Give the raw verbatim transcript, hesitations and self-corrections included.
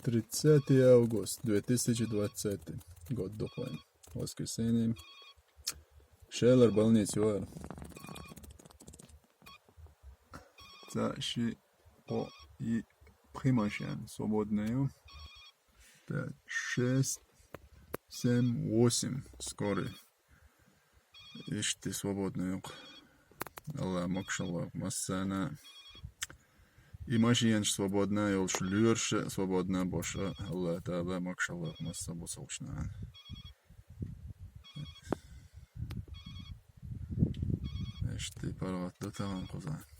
Тридцатый август, две тысячи двадцатый год ду-кх вайн. Воскресенье. Шелар, больница юар. Цаӏ, ши, кхо, йиъ, пхи машен свободный ю. Пять, шесть, семь, восемь скорый. Иштта свободный ю-кх. Аллахӏа могашалла лойла-кх массане а. И машенаш свободный йолуш, лоьраш а свободный болуш а, Аллахӏа Тааля могашалла лойла-кх массо а бусалба нахана. Иштта паргӏат ду тахана кхузахь.